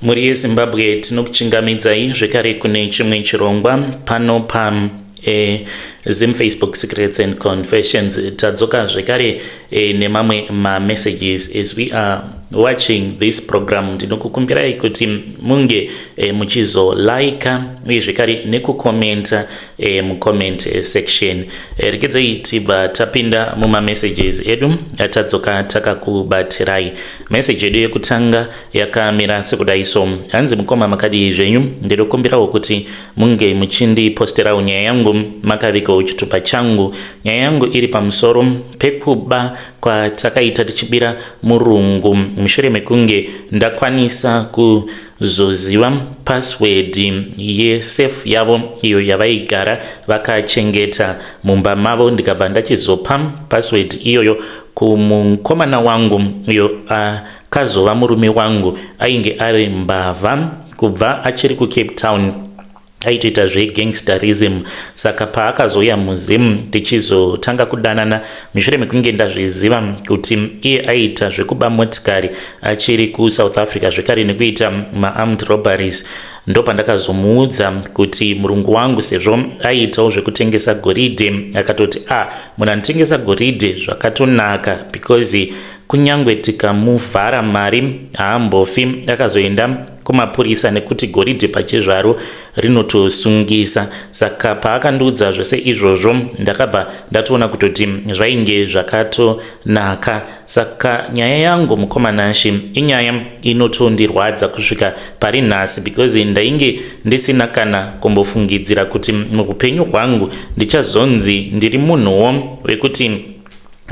Mhuri yeZimbabwe, tinokuchingamidzai zvekare kune chimwe chirongwa pano pa Zim Facebook Secrets and Confessions. Tadzoka zvekare nemamwe mamessages. As we are watching this program, ndinokukumbirai kuti munge muchizolika uye zvekare nekukomenta mucomment section. Rekedzai tibva tapinda mumamessages edu atadzoka takakubatirai. Message yedu yekutanga yakamira sekudai so. Hanzi, "Mukoma, makadii zvenyu? Ndinokumbirawo kuti munge muchindiposterawo nyaya yangu makavigawo chitupa changu. Nyaya yangu iri pamusoro pekuba kwatakaita tichibira murungu mushure mekunge ndakwanisa kuzoziva password yesafe yavo iyo yavaigara vakachengeta mumba mavo. Ndikabva ndachizopa password iyoyo kumukomana wangu uyo akazova murume wangu. Ainge ari mbavha kubva achiri kuCape Town, aitoita zvegangsterism. Saka paakazouya muZim tichizotanga kudanana, mushure mekunge ndazviziva kuti iye aiita zvekuba motikari achiri kuSouth Africa, zvekare nekuita maarmed robberies, ndopandakazomuudza kuti murungu wangu sezvo aiitawo zvekutengesa goridhe. Akatoti, 'A ah, munhu anotengesa goridhe zvakatonaka, because kunyange tikamuvhara mari haambofi akazoenda kumapurisa, nekuti goridhe pachezvaro rinotosungisa.' Saka paakandiudza zvose izvozvo, ndakabva ndatoona kutoti zvainge zvakatonaka. Saka nyaya yangu, mukoma Nashe, inyaya inotondirwadza kusvika pari nhasi, because ndainge ndisina kana kumbofungidzira kuti muupenyu hwangu ndichazonzi ndiri munhuwo wekuti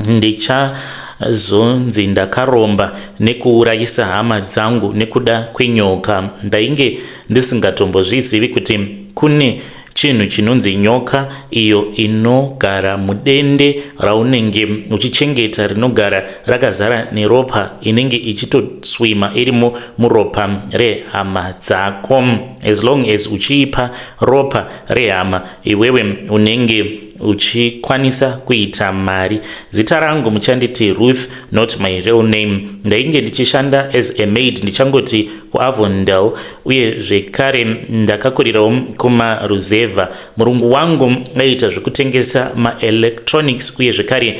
ndichazonzi ndakaromba nekuurayisa hama dzangu nekuda kwenyoka. Ndainge ndisingatombozvizivi kuti kune chinhu chinonzi nyoka iyo inogara mudende raunenge uchichengeta, rinogara rakazara neropa, inenge ichitoswima irimo muropa rehama dzako. As long as uchiipa ropa rehama, iwewe unenge uchikwanisa kuita mari. Zita rangu muchanditi Ruth, not my real name. Ndainge ndichishanda as a maid ndichangoti kuAvondale, uye zvekare ndakakurirawo kumaruzevha. Murungu wangu aiita zvekutengesa maelectronics uye zvekare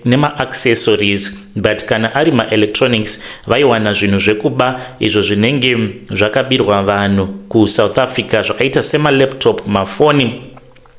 nemaaccessories, but kana ari maelectronics vaiwana zvinhu zvekuba izvo zvinenge zvakabirwa vanhu kuSouth Africa, zvakaita semalaptop, mafoni,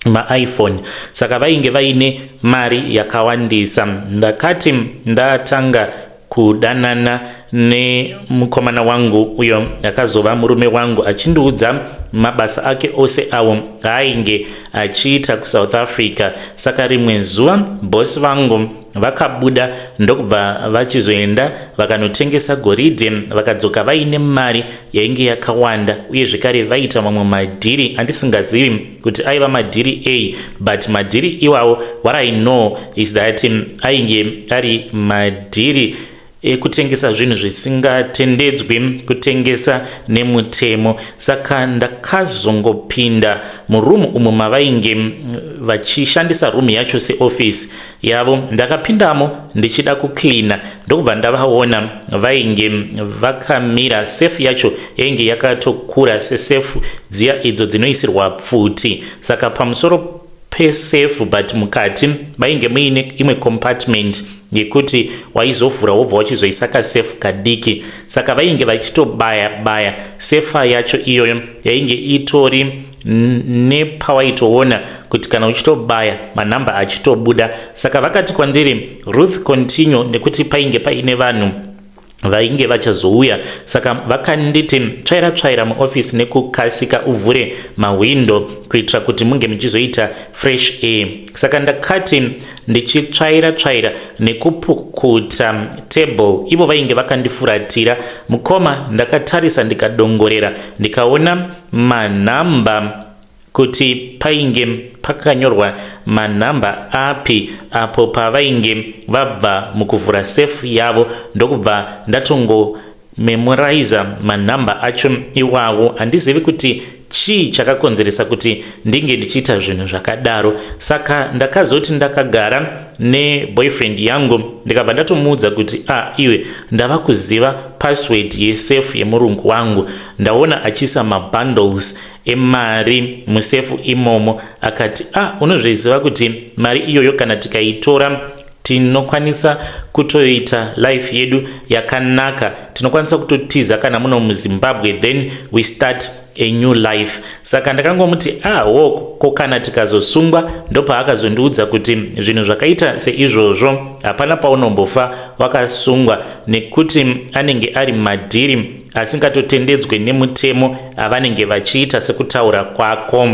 maiPhone. Saka vainge vaine mari yakawandisa. Ndakati ndatanga kudanana nemukomana wangu uyo akazova murume wangu, achindiudza mabasa ake ose awo aainge achiita kuSouth Africa. Saka rimwe zuva bhosi vangu vakabuda, ndokubva vachizoenda vakanotengesa goridhe, vakadzoka vaine mari yainge yakawanda, uye zvekare vaita mamwe madhiri andisingazivi kuti aiva madhiri a, but madhiri iwawo, what I know is that ainge ari madhiri ekutengesa zvinhu zvisingatendedzwi kutengesa nemutemo. Saka ndakazongopinda murumu umo mavainge vachishandisa rumu yacho seofisi yavo. Ndakapindamo ndichida kucleana, ndokubva ndavaona vainge vakamira. Sefu yacho yainge yakatokura sesefu dziya idzo dzinoisirwa pfuti. Saka pamusoro pesefu, but mukati mainge muine imwe compartment yekuti waizovhura wobva wachizoisa kasefu kadiki. Saka vainge vachitobaya baya sefa yacho iyoyo, yainge itori nepawaitoona kuti kana uchitobaya manhamba achitobuda. Saka vakati kwandiri, 'Ruth, continue,' nekuti painge paine vanhu vainge vachazouya. Saka vakanditi, 'Tsvaira tsvaira muofisi nekukasika, uvhure mahwindo kuitira kuti munge muchizoita fresh air.' Saka ndakati ndichitsvaira tsvaira nekupukuta table, ivo vainge vakandifuratira. Mukoma, ndakatarisa ndikadongorera, ndikaona manhamba, kuti painge pakanyorwa manhamba api apo pavainge vabva mukuvhura sefu yavo, ndokubva ndatongo-memoriza manhamba acho iwawo. Handizivi kuti chii chakakonzeresa kuti ndinge ndichiita zvinhu zvakadaro. Saka ndakazoti ndakagara Neboyfriend yangu ndikabva ndatomuudza kuti, "A ah, iwe, ndava kuziva password yesafe yemurungu wangu. Ndaona achiisa mabundles emari musefu imomo." Akati, "A ah, unozviziva kuti mari iyoyo kana tikaitora tinokwanisa kutoita life yedu yakanaka. Tinokwanisa kutotiza kana muno muZimbabwe, then we start a new life." Saka ndakangomuti, "Ah, wo ko kana tikazosungwa?" Ndopaakazondiudza kuti zvinhu zvakaita seizvozvo hapana paunombofa wakasungwa, nekuti anenge ari madhiri asingatotendedzwe nemutemo avanenge vachiita sekutaura kwako.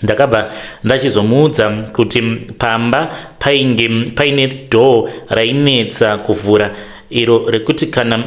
Ndakabva ndachizomuudza kuti pamba painge paine door rainetsa kuvhura, iro rekuti kana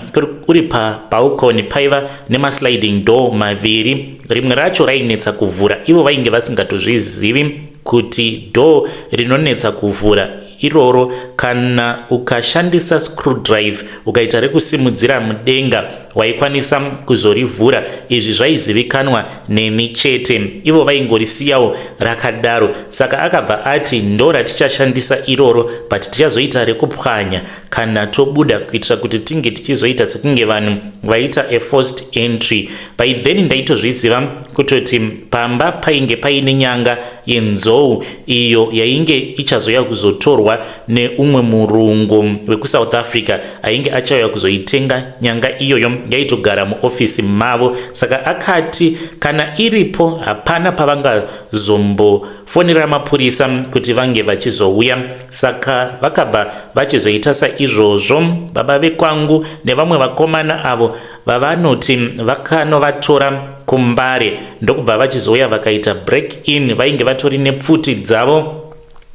uri pabalcony paiva nemasliding door maviri. Rimwe racho rainetsa kuvhura. Ivo vainge vasingatozvizivi kuti door rinonetsa kuvhura iroro, kana ukashandisa screwdrive, ukaita rekusimudzira mudenga, waikwanisa kuzorivhura. Izvi zvaizivikanwa neni chete. Ivo vaingorisiyawo rakadaro. Saka akabva ati ndo ratichashandisa iroro, but tichazoita rekupwanya kana tobuda, kuitira kuti tinge tichizoita sekunge vanhu vaita a forced entry. By then ndaitozviziva kutoti pamba painge paine nyanga yenzou iyo yainge ichazouya kuzotorwa neumwe murungu wekuSouth Africa ainge achauya kuzoitenga. Nyanga iyoyo yaitogara muofisi mavo. Saka akati kana iripo hapana pavangazombofonera mapurisa kuti vange vachizouya. Saka vakabva vachizoita saizvozvo. Baba vekwangu nevamwe vakomana avo vavanoti vakanovatora kuMbare, ndokubva vachizouya vakaita break in. Vainge vatori nepfuti dzavo,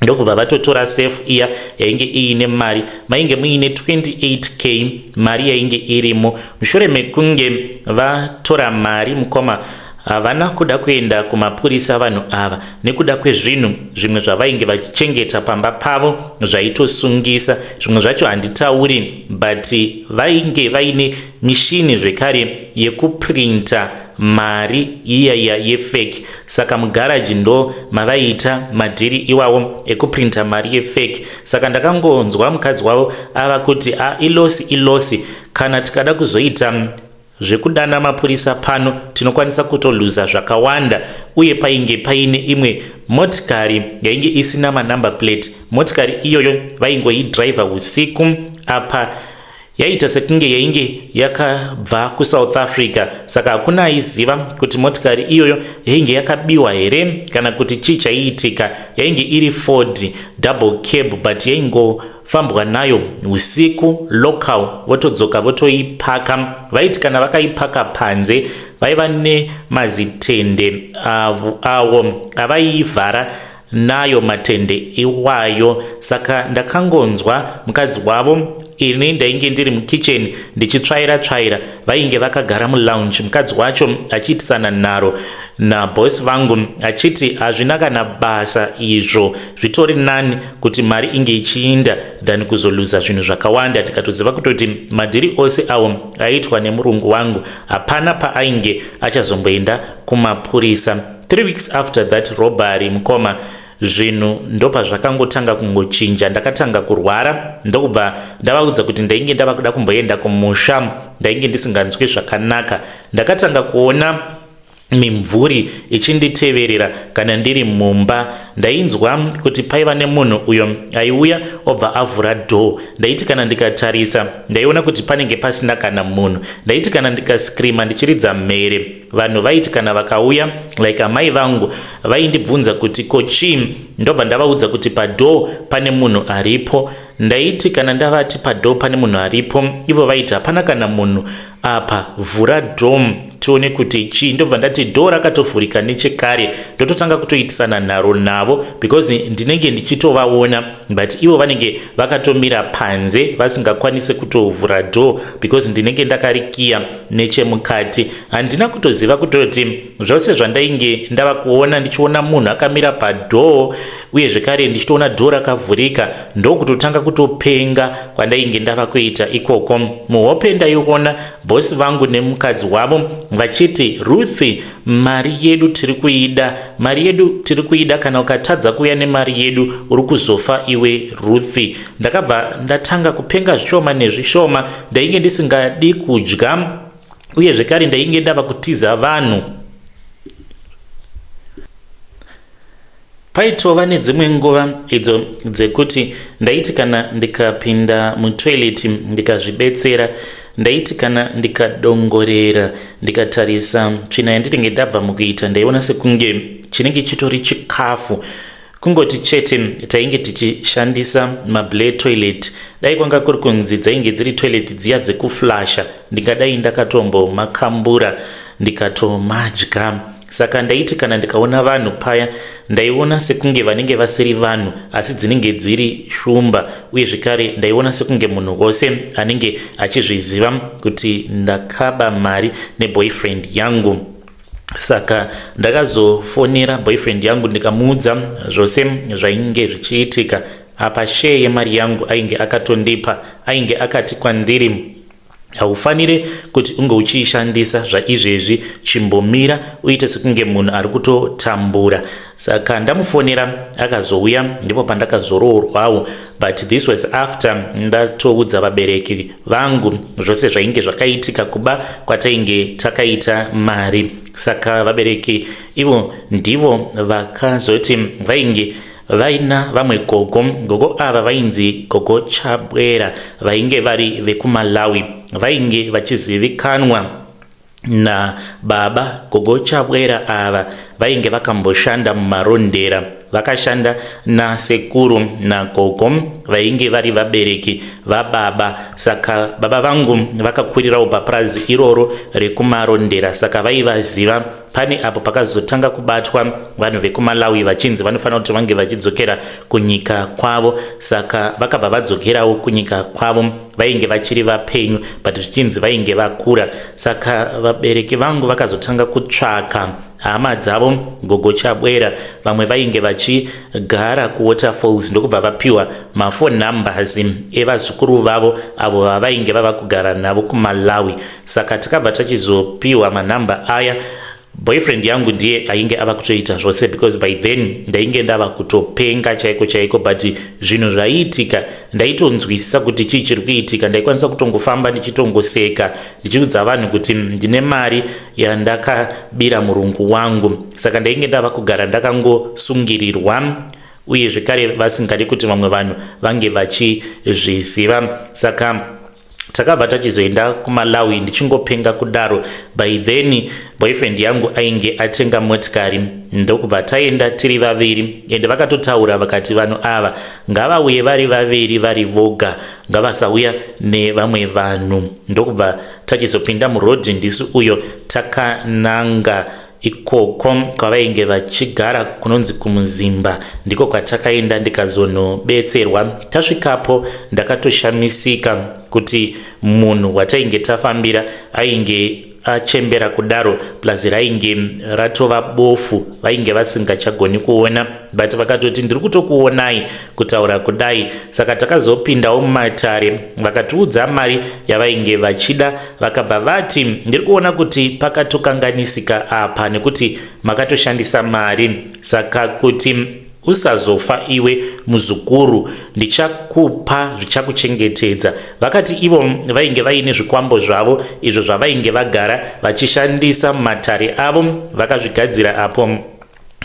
ndokubva vatotora safe iya yainge iine mari. Mainge muine 28K mari yainge irimo. Mushure mekunge vatora mari, mukoma, havana kuda kuenda kumapurisa vanhu ava nekuda kwezvinhu zvimwe zvavainge vachichengeta pamba pavo zvaitosungisa. Zvimwe zvacho handitauri, but vainge vaine mishini zvekare yekuprinta mari iyaya yefake. Saka mugaraji ndo mavaiita madhiri iwawo ekuprinta mari yefake. Saka ndakangonzwa mukadzi wavo ava kuti, "A, iloss, iloss. Kana tikada kuzoita zvekudana mapurisa pano, tinokwanisa kutoluza zvakawanda." Uye painge paine imwe motikari yainge isina manumber plate. Motikari iyoyo vaingoidhiraivha usiku. Apa yaita sekunge yainge yakabva kuSouth Africa, saka hakuna aiziva kuti motikari iyoyo yainge yakabiwa here kana kuti chii chaiitika. Yainge iri Ford double cab, but yaingofambwa nayo usiku local, votodzoka votoipaka. Vaiti kana vakaipaka panze, vaiva nemazitende awo avaivhara nayo matende iwayo. Saka ndakangonzwa mukadzi wavo, ini ndainge ndiri mukicheni ndichitsvaira tsvaira, vainge vakagara mulounge, mukadzi wacho achiitisana nharo nabhosi vangu achiti hazvina kana basa izvo, zvitori nani kuti mari inge ichiinda than kuzoluza zvinhu zvakawanda. Ndikatoziva kutoti madhiri ose awo aitwa nemurungu wangu, hapana paainge achazomboenda kumapurisa. 3 weeks after that robbery, mukoma, zvinhu ndopazvakangotanga kungochinja. Ndakatanga kurwara, ndokubva ndavaudza kuti ndainge ndava kuda kumboenda kumusha, ndainge ndisinganzwi zvakanaka. Ndakatanga kuona mimvuri ichinditeverera kana ndiri mumba. Ndainzwa kuti paiva nemunhu uyo aiuya obva avhura door. Ndaiti kana ndikatarisa, ndaiona kuti panenge pasina kana munhu. Ndaiti kana ndikaskrima ndichiridza mhere, vanhu vaiti kana vakauya, like amai vangu, vaindibvunza kuti, "Ko chii?" Ndobva ndavaudza kuti padoor pane munhu aripo. Ndaiti kana ndavati padoor pane munhu aripo, ivo vaiti, "Hapana kana munhu apa, vhura door tione kuti chii." Ndobva ndati door rakatovhurika nechekare. Ndototanga kutoitisana nharo navo because ndinenge ndichitovaona, but ivo vanenge vakatomira panze vasingakwanisi kutovhura door because ndinenge ndakarikiya nechemukati. Handina kutoziva kutoti zvose zvandainge ndava kuona, ndichiona munhu akamira padoor, uye zvekare ndichitoona door rakavhurika, ndokutotanga kutopenga kwandainge ndava kuita ikoko. Muhope ndaiona bhosi vangu nemukadzi wavo. vachiti Ruth mari yedu tiri kuida mari yedu tiri kuida kana ukatadza kuuya nemari yedu uri kuzofa iwe Ruth ndakabva ndatanga kupenga zvishoma nezvishoma ndainge ndisingadi kudya uye zvekare ndainge ndava kutiza vanhu Paitova nedzimwe nguva idzo dzekuti ndaiti kana ndikapinda mutoilet ndikazvibetsera ndaiti kana ndikadongorera ndikatarisa tsvina yandinenge ndabva mukuita ndaiona sekunge chinenge chitori chikafu kungoti chete tainge tichishandisa mablair toilet dai kwanga kuri kunzi dzainge dziri toilet dziya dzekuflasha ndingadai ndakatombomakambura ndikatomadya Saka ndaiti kana ndikaona vanhu paya ndaiona sekunge vanenge vasiri vanhu asi dzinenge dziri shumba uye zvekare ndaiona sekunge munhu wose anenge achizviziva kuti ndakaba mari neboyfriend yangu. Saka ndakazofonera boyfriend yangu ndikamuudza zvose zvainge zvichiitika. Apa share yemari yangu ainge akatondipa ainge akati kwandiri Haufanire kuti unge uchiishandisa zvaizvezvi, chimbomira uite sekunge munhu ari kutotambura. Saka ndamufonera akazouya ndipo pandakazoroorwawo but this was after ndatoudza vabereki vangu zvose zvainge zvakaitika kuba kwatainge takaita mari. Saka vabereki ivo ndivo vakazoti vainge Vaina vamwe gogo, gogo ava vainzi gogo Chabwera vainge vari vekuMalawi. Vainge vachizivikanwa nababa gogo Chabwera ava vainge vakamboshanda muMarondera. Vakashanda nasekuru nagogo vainge vari vabereki vababa. Saka baba vangu vakakurirawo papurazi iroro rekuMarondera saka vaivaziva. Pane apo pakazotanga kubatwa vanhu vekuMalawi vachinzi vanofanira kuti vange vachidzokera kunyika kwavo, saka vakabva vadzokerawo kunyika kwavo vainge vachiri vapenyu but zvichinzi vainge vakura. Saka vabereki vangu vakazotanga kutsvaka hama dzavo gogo Chabwera, vamwe vainge vachigara kuWaterfalls, ndokubva vapiwa maphone numbers evazukuru vavo avo vavainge vava kugara navo kuMalawi. Saka takabva tachizopiwa manumber aya. Boyfriend yangu ndiye ainge ava kutoita zvose because by then ndainge ndava kutopenga chaiko chaiko, but zvinhu zvaiitika ndaitonzwisisa kuti chii chiri kuitika. Ndaikwanisa kutongofamba ndichitongoseka ndichiudza vanhu kuti ndine mari yandakabira murungu wangu. Saka ndainge ndava kugara ndakangosungirirwa uye zvekare vasingadi kuti vamwe vanhu vange vachizviziva. Saka Takabva tachizoenda kuMalawi ndichingopenga kudaro. By then boyfriend yangu ainge atenga motikari ndokubva taenda tiri vaviri ende vakatotaura vakati vanhu ava ngavauye vari vaviri vari voga ngavasauya nevamwe vanhu. Ndokubva tachizopinda muroad ndisu uyo takananga Ikoko kwavainge vachigara kunonzi kuMuzimba ndiko kwatakaenda ndikazonobetserwa. Tasvikapo ndakatoshamisika kuti munhu watainge tafambira ainge achembera kudaro plus rainge ratova bofu vainge vasingachagoni kuona but vakatoti ndiri kutokuonai kutaura kudai saka takazopindawo mumatare vakatiudza mari yavainge vachida vakabva vati ndiri kuona kuti pakatokanganisika apa nekuti makatoshandisa mari saka kuti usazofa iwe muzukuru ndichakupa zvichakuchengetedza vakati ivo vainge vaine zvikwambo zvavo izvo zvavainge vagara vachishandisa mumatare avo vakazvigadzira apo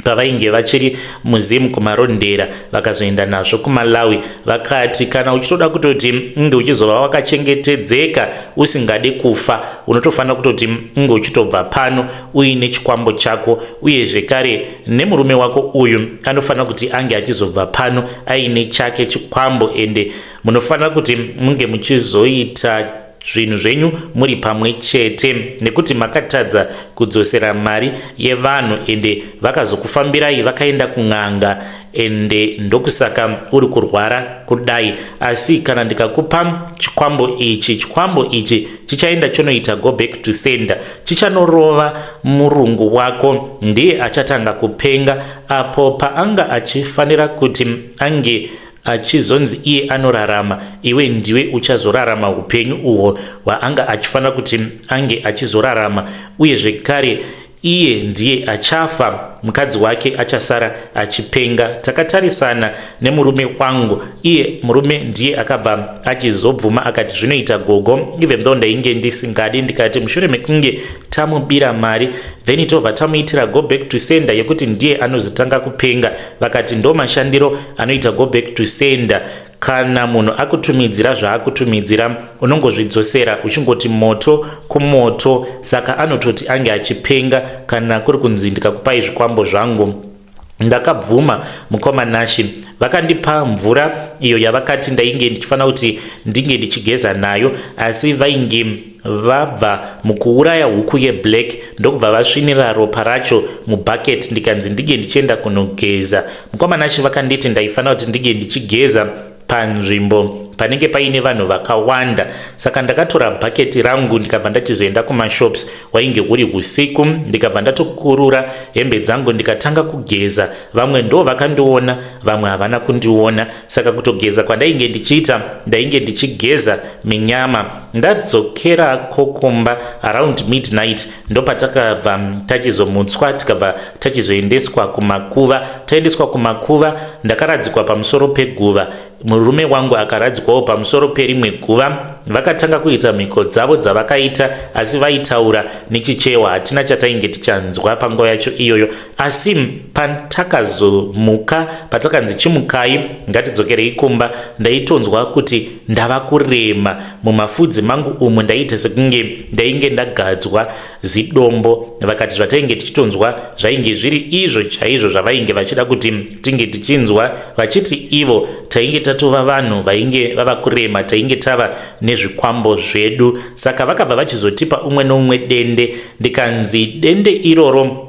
pavainge vachiri muZim kuMarondera vakazoenda nazvo kuMalawi vakati kana uchitoda kutoti unge uchizova wakachengetedzeka usingade kufa unotofanira kutoti unge uchitobva pano uine chikwambo chako uye zvekare nemurume wako uyu anofanira kuti ange achizobva pano aine chake chikwambo ende munofanira kuti munge muchizoita zvinhu zvenyu muri pamwe chete nekuti makatadza kudzosera mari yevanhu ende vakazokufambirai vakaenda kun'anga ende ndokusaka uri kurwara kudai asi kana ndikakupa chikwambo ichi chikwambo ichi chichaenda chonoita go back to sender chichanorova murungu wako ndiye achatanga kupenga apo paanga achifanira kuti ange achizonzi iye anorarama, iwe ndiwe uchazorarama upenyu uhwo hwaanga achifanira kuti ange achizorarama, uye zvekare iye ndiye achafa, mukadzi wake achasara achipenga. Takatarisana nemurume wangu, iye murume ndiye akabva achizobvuma akati zvinoita gogo, even though ndainge ndisingadi. Ndikati mushure mekunge tamubira mari, then tobva tamuitira go back to sender yekuti ndiye anozotanga kupenga. Vakati ndo mashandiro anoita go back to sender. Kana munhu akutumidzira zvaakutumidzira, unongozvidzosera uchingoti moto kumoto. Saka anototi ange achipenga kana kuri kunzi ndikakupai zvikwambo zvangu. Ndakabvuma, mukoma Nashi. Vakandipa mvura iyo yavakati ndainge ndichifanira kuti ndinge ndichigeza nayo, asi vainge vabva mukuuraya huku yeblack, ndokubva vasvinira ropa racho mubhaketi, ndikanzi ndinge ndichienda kunogeza. Mukoma Nashi, vakanditi ndaifanira kuti ndinge ndichigeza panzvimbo panenge paine vanhu vakawanda. Saka ndakatora bhaketi rangu, ndikabva ndachizoenda kumashops. Wainge huri usiku. Ndikabva ndatokurura hembe dzangu, ndikatanga kugeza. Vamwe ndo vakandiona, vamwe havana kundiona. Saka kutogeza kwandainge ndichiita, ndainge ndichigeza minyama. Ndadzokerako kumba around midnight, ndopatakabva tachizomutswa, tikabva tachizoendeswa kumakuva. Taendeswa kumakuva, ndakaradzikwa pamusoro peguva, murume wangu akaradzikwawo pamusoro perimwe guva. Vakatanga kuita mhiko dzavo dzavakaita, asi vaitaura nechichewa, hatina chatainge tichanzwa panguva yacho iyoyo. Asi patakazomuka, patakanzi chimukai, ngatidzokerei kumba, ndaitonzwa kuti ndava kurema mumafudzi mangu umu. Ndaiita sekunge ndainge ndagadzwa zidombo. Vakati zvatainge tichitonzwa zvainge zviri izvo chaizvo zvavainge vachida kuti tinge tichinzwa, vachiti ivo tainge tatova vanhu vainge vava kurema, tainge tava nezvikwambo zvedu. Saka vakabva vachizotipa umwe noumwe dende, ndikanzi dende iroro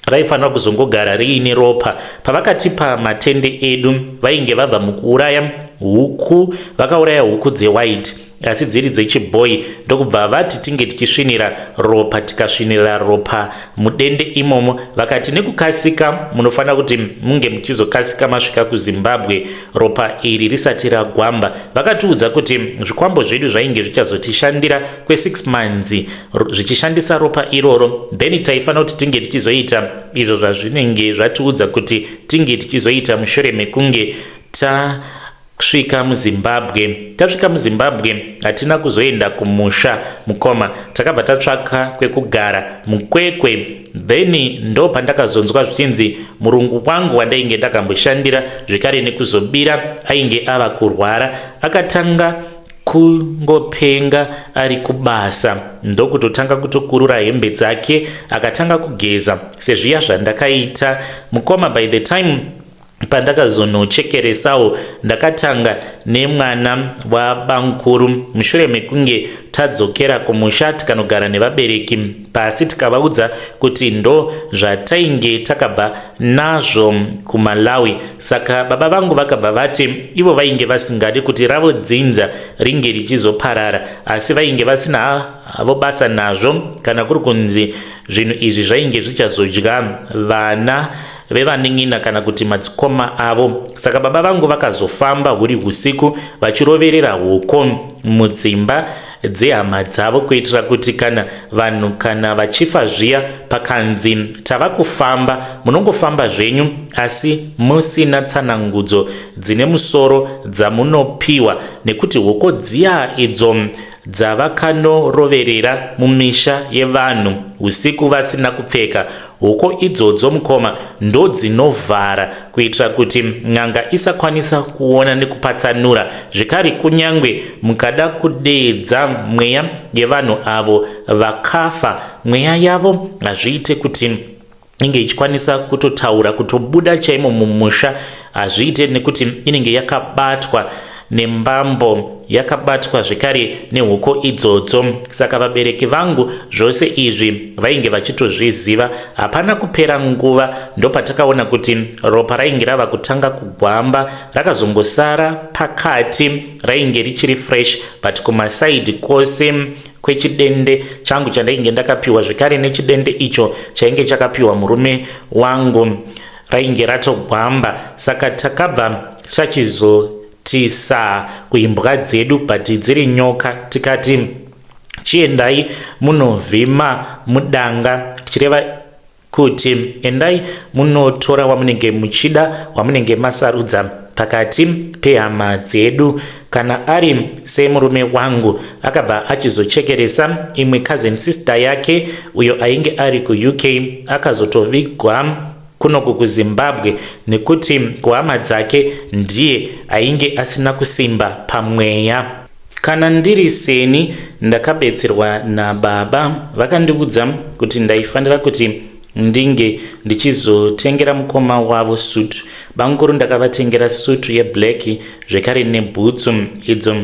raifanira kuzongogara riine ropa. Pavakatipa matende edu, vainge vabva mukuuraya huku. Vakauraya huku dzewhite asi dziri dzechibhoi, ndokubva vati tinge tichisvinira ropa. Tikasvinira ropa mudende imomo. Vakati nekukasika munofanira kuti munge muchizokasika masvika kuZimbabwe ropa iri risati ragwamba. Vakatiudza kuti zvikwambo zvedu zvainge zvichazotishandira kwe6 months zvichishandisa ropa iroro, then taifanira kuti tinge tichizoita izvo zvazvinenge zvatiudza kuti tinge tichizoita mushure mekunge tasvika muZimbabwe. Tasvika muZimbabwe, hatina kuzoenda kumusha, mukoma. Takabva tatsvaka kwekugara muKwekwe. Then ndo pandakazonzwa zvichinzi murungu wangu wandainge ndakamboshandira zvekare nekuzobira ainge ava kurwara. Akatanga kungopenga ari kubasa, ndokutotanga kutokurura hembe dzake, akatanga kugeza sezviya zvandakaita, mukoma. By the time pandakazonochekeresawo, ndakatanga nemwana wabankuru. Mushure mekunge tadzokera kumusha, tikanogara nevabereki pasi, tikavaudza kuti ndo zvatainge takabva nazvo kuMalawi. Saka baba vangu vakabva vati ivo vainge vasingadi kuti ravo dzinza ringe richizoparara, asi vainge vasina havo basa nazvo kana kuri kunzi zvinhu izvi zvainge zvichazodya vana vevanin'ina kana kuti madzikoma avo. Saka baba vangu vakazofamba huri usiku vachiroverera huko mudzimba dzehama dzavo, kuitira kuti kana vanhu kana vachifa zviya, pakanzi tava kufamba, munongofamba zvenyu asi musina tsanangudzo dzine musoro dzamunopiwa, nekuti huko dziya idzo dzavakanoroverera mumisha yevanhu usiku vasina kupfeka, huko idzodzo, mukoma, ndo dzinovhara kuitira kuti n'anga isakwanisa kuona nekupatsanura. Zvekare, kunyange mukada kudeedza mweya yevanhu avo vakafa, mweya yavo hazviite kuti inge ichikwanisa kutotaura, kutobuda chaimo mumusha hazviite, nekuti inenge yakabatwa nembambo, yakabatwa zvekare nehuko idzodzo. Saka vabereki vangu zvose izvi vainge vachitozviziva. Hapana kupera nguva, ndopatakaona kuti ropa rainge rava kutanga kugwamba. Rakazongosara pakati rainge richiri fresh, but kumasaidhi kwose kwechidende changu chandainge ndakapiwa, zvekare nechidende icho chainge chakapiwa murume wangu, rainge ratogwamba. Saka takabva chachizo Tisa kuimbwa dzedu but dziri nyoka tikati chiendai munovhima mudanga, tichireva kuti endai munotora wamunenge muchida, wamunenge masarudza pakati pehama dzedu. Kana ari semurume wangu, akabva achizochekeresa imwe cousin sister yake uyo ainge ari kuUK, akazotovigwa kunoku kuZimbabwe nekuti kuhama dzake ndiye ainge asina kusimba pamweya. Kana ndiri seni, ndakabetserwa nababa. Vakandiudza kuti ndaifanira kuti ndinge ndichizotengera mukoma wavo sutu. Bamukuru ndakavatengera sutu yeblack zvekare nebhutsu, idzo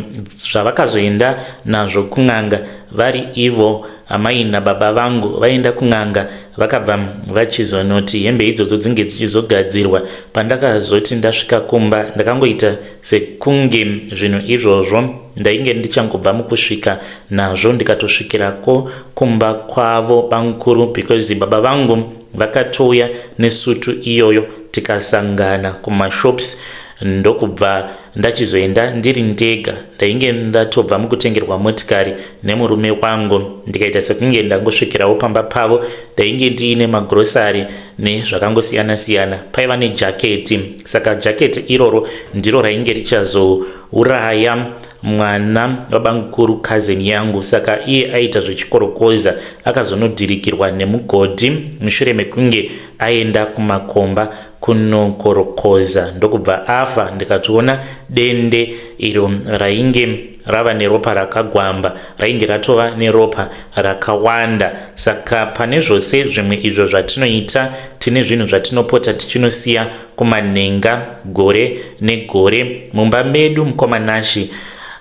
zvavakazoenda nazvo kun'anga vari ivo. Amai nababa vangu vaenda kun'anga, vakabva vachizonoti hembe idzodzo dzinge dzichizogadzirwa. Pandakazoti ndasvika kumba, ndakangoita sekunge zvinhu izvozvo ndainge ndichangobva mukusvika nazvo, ndikatosvikirako kumba kwavo bamukuru, because baba vangu vakatouya nesutu iyoyo, tikasangana kumashops, ndokubva ndachizoenda ndiri ndega. Ndainge ndatobva mukutengerwa motikari nemurume wangu, ndikaita sekunge ndangosvikirawo pamba pavo. Ndainge ndiine magrosari nezvakangosiyana-siyana. Paiva nejaketi, saka jaketi iroro ndiro rainge richazouraya mwana wabamukuru, cousin yangu. Saka iye aita zvechikorokoza, akazonodhirikirwa nemugodhi mushure mekunge aenda kumakomba kunokorokoza, ndokubva afa. Ndikatoona dende iro rainge rava neropa rakagwamba, rainge ratova neropa rakawanda. Saka pane zvose zvimwe izvo zvatinoita, tine zvinhu zvatinopota tichinosiya kumanhenga gore negore. Mumba medu, mukoma Nashi,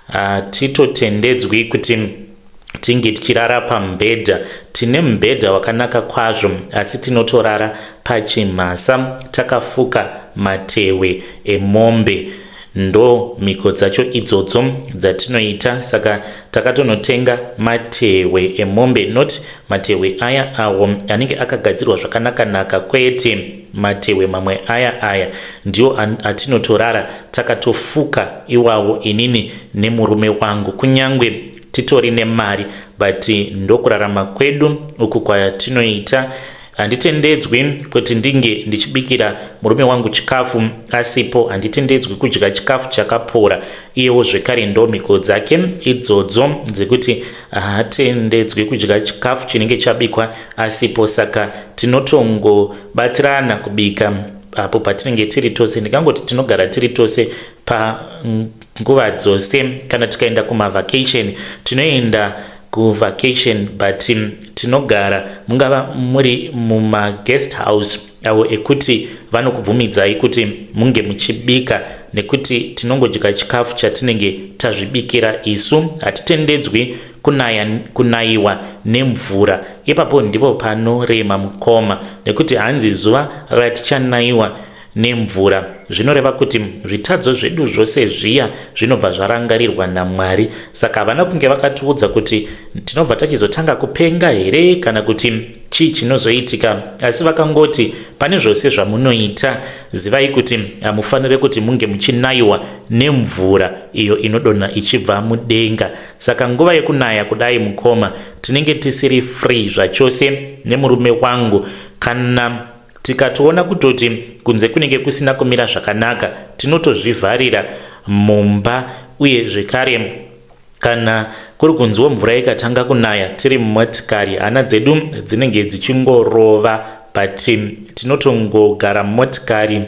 hatitotendedzwi kuti tinge tichirara pamubhedha. Tine mubhedha wakanaka kwazvo, asi tinotorara pachimhasa takafuka matehwe emombe. Ndo mhiko dzacho idzodzo dzatinoita. Saka takatonotenga matehwe emombe, not matehwe aya awo anenge akagadzirwa zvakanaka-naka, kwete, matehwe mamwe aya aya ndiwo atinotorara takatofuka iwawo, inini nemurume wangu, kunyange titori nemari, but ndokurarama kwedu uku kwatinoita. Handitendedzwi kuti ndinge ndichibikira murume wangu chikafu asipo. Handitendedzwi kudya chikafu chakapora. Iyewo zvekare ndo mhiko dzake idzodzo dzekuti haatendedzwi kudya chikafu chinenge chabikwa asipo. Saka tinotongobatsirana kubika apo patinenge tiri tose. Ndingangoti tinogara tiri tose panguva dzose. Kana tikaenda kumavacation, tinoenda kuvacation, but tinogara mungava muri mumaguest house avo ekuti vanokubvumidzai kuti munge muchibika, nekuti tinongodya chikafu chatinenge tazvibikira isu. Hatitendedzwi kunayiwa nemvura. Ipapo ndipo panorema, mukoma, nekuti hanzi zuva ratichanayiwa nemvura, zvinoreva kuti zvitadzo zvedu zvose zviya zvinobva zvarangarirwa naMwari. Saka havana kunge vakatiudza kuti tinobva tachizotanga kupenga here kana kuti chii chinozoitika, asi vakangoti pane zvose zvamunoita, zivai kuti hamufaniri kuti munge muchinayiwa nemvura iyo inodonha ichibva mudenga. Saka nguva yekunaya kudai, mukoma, tinenge tisiri free zvachose nemurume wangu. Kana tikatoona kutoti kunze kunenge kusina kumira zvakanaka, tinotozvivharira mumba. Uye zvekare kana kuri kunziwo mvura ikatanga kunaya tiri mumotikari, hana dzedu dzinenge dzichingorova, but tinotongogara mumotikari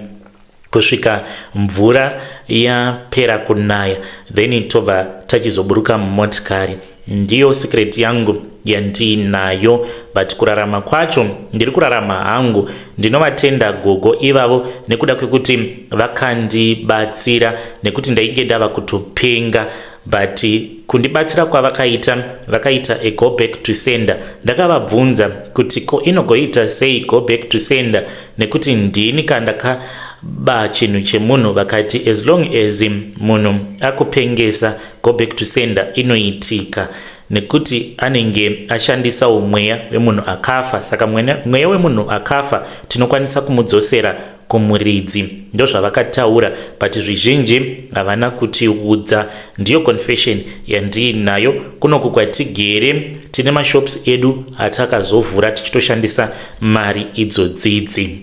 kusvika mvura yapera kunaya, then tobva tachizoburuka mumotikari. Ndiyo secret yangu yandiinayo, but kurarama kwacho ndiri kurarama hangu. Ndinovatenda gogo ivavo nekuda kwekuti vakandibatsira, nekuti ndainge ndava kutopenga, but kundibatsira kwavakaita, vakaita a go back to sender. Ndakavabvunza kuti ko inogoita sei go back to sender, nekuti ndini kandakaba chinhu chemunhu? Vakati as long as munhu akupengesa, go back to sender inoitika, nekuti anenge ashandisawo mweya wemunhu akafa. Saka mweya wemunhu akafa tinokwanisa kumudzosera. kumuridzi. Ndozvavakataura but zvizhinji havana kutiudza. Ndiyo confession yandiinayo. Kunoku kwatigere tine mashops edu atakazovhura tichitoshandisa mari idzodzidzi.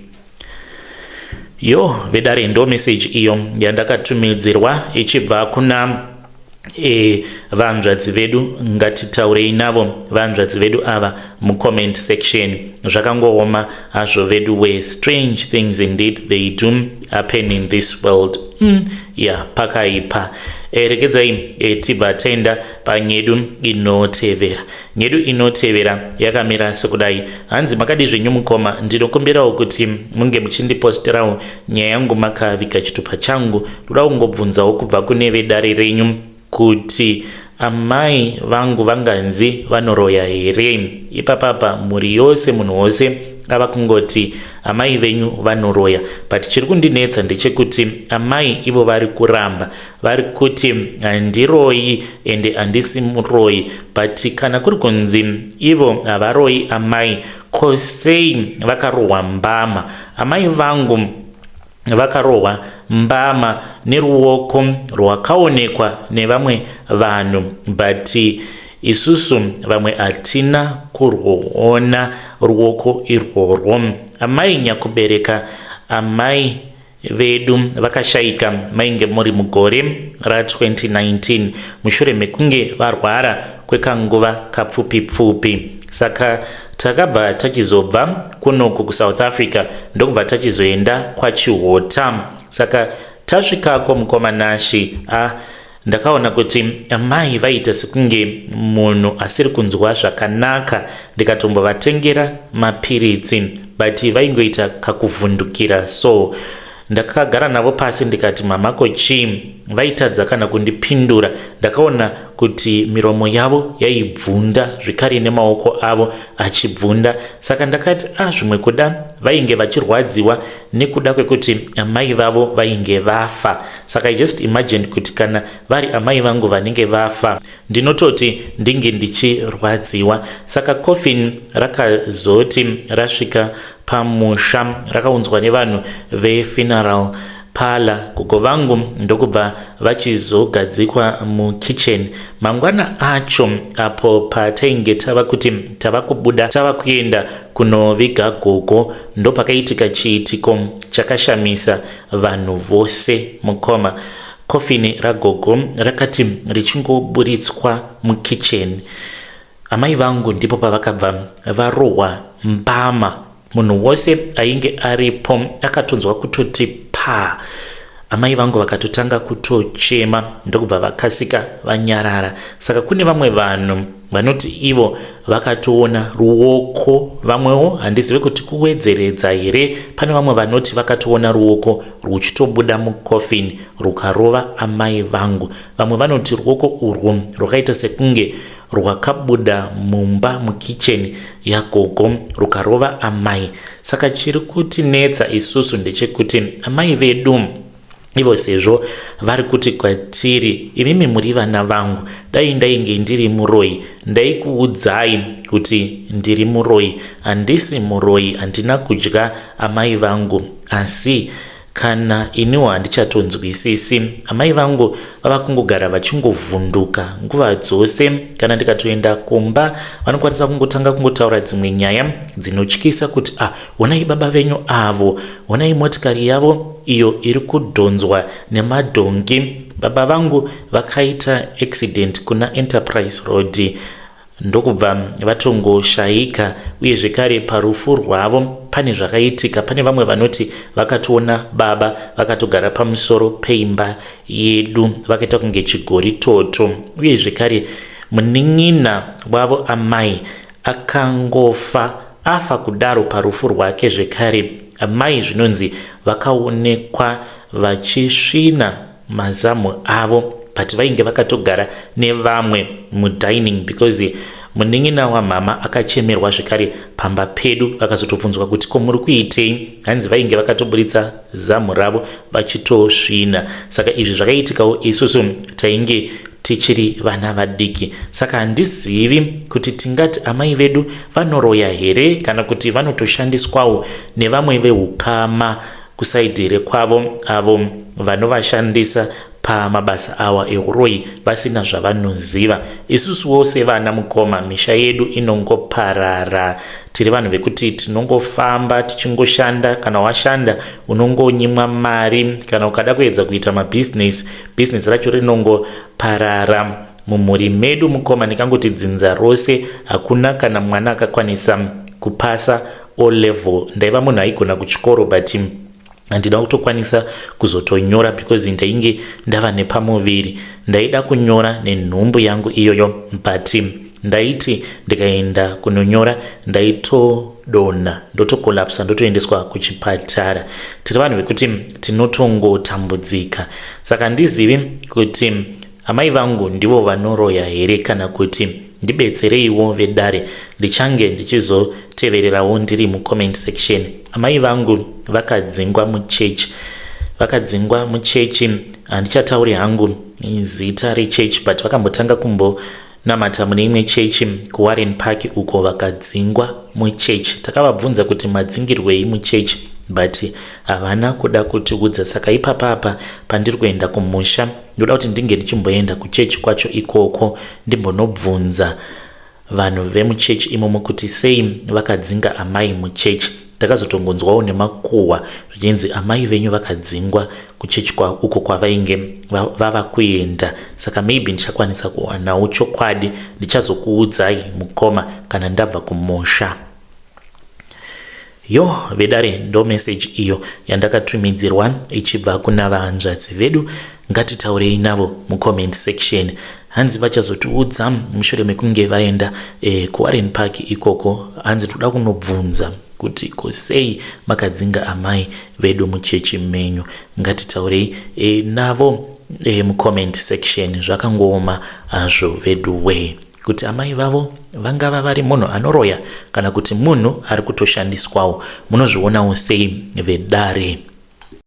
Yo vedare, ndo message iyo yandakatumidzirwa ichibva kuna vanzvadzi vedu. Ngatitaurei navo vanzvadzi vedu ava mucomment section. Zvakangooma hazvo vedu we. Strange things indeed, they do happen in this world. Yeah, pakaipa. Regedzai tibva taenda panyedu inotevera. Nyedu inotevera yakamira sekudai. Hanzi, "Makadi zvenyu mukoma? Ndinokumbirawo kuti munge muchindiposterawo nyaya yangu makaviga chitupa changu. Ndoda kungobvunzawo kubva kune vedare renyu kuti amai vangu vanganzi vanoroya here? Ipapapa mhuri yose, munhu wose ava kungoti amai venyu vanoroya, but chiri kundinetsa ndechekuti amai ivo vari kuramba, vari kuti handiroyi ende handisi muroyi. But kana kuri kunzi ivo havaroyi amai, ko sei vakarohwa mbama? Amai vangu vakarohwa mbama neruoko rwakaonekwa nevamwe vanhu, but isusu vamwe hatina kurwuona ruoko irworwo. Amai nyakubereka amai vedu vakashayika mainge muri mugore ra2019 mushure mekunge varwara kwekanguva kapfupi pfupi. Saka takabva tachizobva kunoku kuSouth Africa, ndokubva tachizoenda kwaChihota. Saka tasvikako, mukoma Nashi, ah, ndakaona kuti amai vaita sekunge munhu asiri kunzwa zvakanaka. Ndikatombovatengera mapiritsi, but vaingoita kakuvhundukira. So ndakagara navo pasi ndikati, 'Mamako chii?' Vaitadza kana kundipindura. Ndakaona kuti miromo yavo yaibvunda zvekare nemaoko avo achibvunda. Saka ndakati, a ah, zvimwe kuda vainge vachirwadziwa nekuda kwekuti amai vavo vainge vafa. Saka I just imagine kuti kana vari amai vangu vanenge vafa, ndinototi ndinge ndichirwadziwa. Saka coffin rakazoti rasvika pamusha, rakaunzwa nevanhu vefuneral parlour, gogo vangu ndokubva vachizogadzikwa mukitchen. Mangwana acho, apo patainge tava kuti tava kubuda, tava kuenda kunoviga gogo, ndopakaitika chiitiko chakashamisa vanhu vose. Mukoma, kofini ragogo rakati richingoburitswa mukitchen, amai vangu ndipo pavakabva varohwa mbama. Munhu wose ainge aripo akatonzwa kutoti pa. Amai vangu vakatotanga kutochema, ndokubva vakasika vanyarara. Saka kune vamwe vanhu vanoti ivo vakatoona ruoko, vamwewo handizive kuti kuwedzeredza here. Pane vamwe vanoti vakatoona ruoko ruchitobuda mucoffin rukarova amai vangu. Vamwe vanoti ruoko urwu rwakaita sekunge rwakabuda mumba mukicheni yagogo rukarova amai. Saka chiri kutinetsa isusu ndechekuti amai vedu ivo, sezvo vari kuti kwatiri, 'Imimi muri vana vangu, dai ndainge ndiri muroyi ndaikuudzai kuti ndiri muroyi. Handisi muroyi, handina kudya amai vangu.' Asi kana iniwo handichatonzwisisi. Amai vangu vava kungogara vachingovhunduka nguva dzose. Kana ndikatoenda kumba, vanokwanisa kungotanga kungotaura dzimwe nyaya dzinotyisa kuti, 'Ah, honai baba venyu avo, honai motikari yavo iyo iri kudhonzwa nemadhongi. Baba vangu vakaita accident kuna Enterprise Road, ndokubva vatongoshayika. Uye zvekare parufu rwavo pane zvakaitika. Pane vamwe vanoti vakatoona baba vakatogara pamusoro peimba yedu vakaita kunge chigori toto. Uye zvekare munin'ina wavo amai akangofa afa kudaro. Parufu rwake zvekare, amai zvinonzi vakaonekwa vachisvina mazamu avo, but vainge vakatogara nevamwe mudining, because munin'ina wamama akachemerwa zvekare pamba pedu. Vakazotobvunzwa kuti, 'Ko muri kuitei?' Hanzi vainge vakatoburitsa zamu ravo vachitosvina. Saka izvi zvakaitikawo isusu tainge tichiri vana vadiki. Saka handizivi kuti tingati amai vedu vanoroya here kana kuti vanotoshandiswawo nevamwe veukama." Kusaidhi rekwavo avo vanovashandisa pamabasa awa ehuroyi vasina zvavanoziva. Isusuwo sevana mukoma misha yedu inongoparara. Tiri vanhu vekuti tinongofamba tichingoshanda, kana washanda unongonyimwa mari, kana ukada kuedza kuita mabhizinesi, bhizinesi racho rinongoparara. Mumhuri medu mukoma ndingangoti dzinza rose hakuna kana mwana akakwanisa kupasa O level. Ndaiva munhu aigona kuchikoro but handina kutokwanisa kuzotonyora because ndainge ndava nepamuviri. Ndaida kunyora nenhumbu yangu iyoyo but ndaiti ndikaenda kunonyora ndaitodonha ndotokolapsa ndotoendeswa kuchipatara. Tiri vanhu vekuti tinotongotambudzika saka handizivi kuti Amai vangu ndivo vanoroya here kana kuti ndibetsereiwo vedare ndichange ndichizotevererawo ndiri mucomment section. Amai vangu vakadzingwa muchechi vakadzingwa muchechi handichatauri hangu zita rechechi but vakambotanga kumbonamata mune imwe chechi kuWarren Park uko vakadzingwa muchechi. Takavabvunza kuti madzingirwei muchechi but havana kuda kutiudza saka ipapa apa pandiri kuenda kumusha Ndoda kuti ndinge ndichimboenda kuchechi kwacho ikoko ndimbonobvunza vanhu vemuchechi imomo kuti sei vakadzinga amai muchechi. Takazotongonzwawo nemakuhwa zvichinzi amai venyu vakadzingwa kuchechi kwa uko kwavainge vava kuenda saka maybe ndichakwanisa kuwanawo chokwadi ndichazokuudzai mukoma kana ndabva kumusha. Yoh vedare ndo message iyo yandakatumidzirwa ichibva kuna vahanzvadzi vedu ngatitaurei navo mucomment section hanzi vachazotiudza mushure mekunge vaenda eh, kuWarren Park ikoko hanzi toda kunobvunza kuti ko sei makadzinga amai vedu muchechi menyu ngatitaurei eh, navo eh, mucomment section zvakangooma hazvo vedu wee Kuti amai vavo vangava vari munhu anoroya kana kuti munhu ari kutoshandiswawo. Munozvionawo sei vedare?